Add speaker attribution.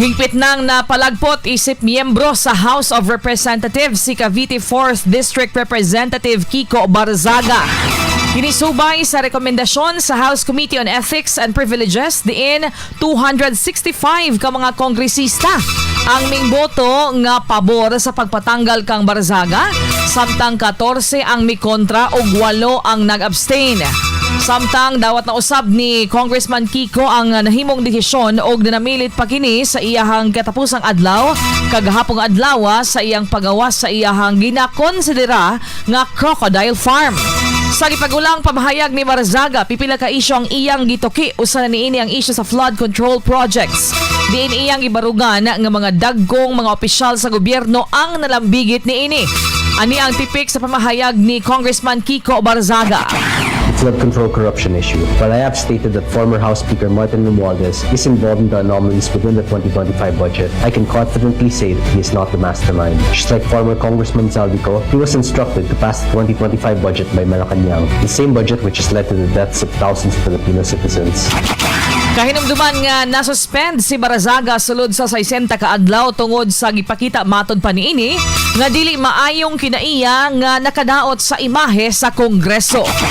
Speaker 1: Hingpit nang napalagpot isip miyembro sa House of Representatives si Cavite 4th District Representative Kiko Barzaga. Kinisubay sa rekomendasyon sa House Committee on Ethics and Privileges diin 265 ka mga kongresista ang mingboto nga pabor sa pagpatanggal kang Barzaga, samtang 14 ang mikontra ug 8 ang nag-abstain. Samtang dawat na usab ni Congressman Kiko ang nahimong desisyon og nanamilit pa kini sa iyahang katapusang adlaw kagahapong adlaw sa iyang pagawas sa iyahang ginakonsidera nga crocodile farm. Sa gipagulang pamahayag ni Barzaga, pipila ka isyu ang iyang gituki. Usa na niini ang isyu sa flood control projects, diin iyang gibarugan nga mga dagkong mga opisyal sa gobyerno ang nalambigit niini. Ani ang tipik sa pamahayag ni Congressman Kiko Barzaga.
Speaker 2: The flood control corruption issue. While I have stated that former House Speaker Martin Romualdez is involved in the anomalies within the 2025 budget, I can confidently say that he is not the mastermind. Just like former Congressman Zaldy Co, he was instructed to pass the 2025 budget by Malacanang, the same budget which has led to the deaths of thousands of Filipino citizens.
Speaker 1: Kahinumduman nga nasuspend si Barzaga sulod sa 60 ka adlaw tungod sa gipakita matod pa niini nga dili maayong kinaiya nga nakadaot sa imahe sa Kongreso.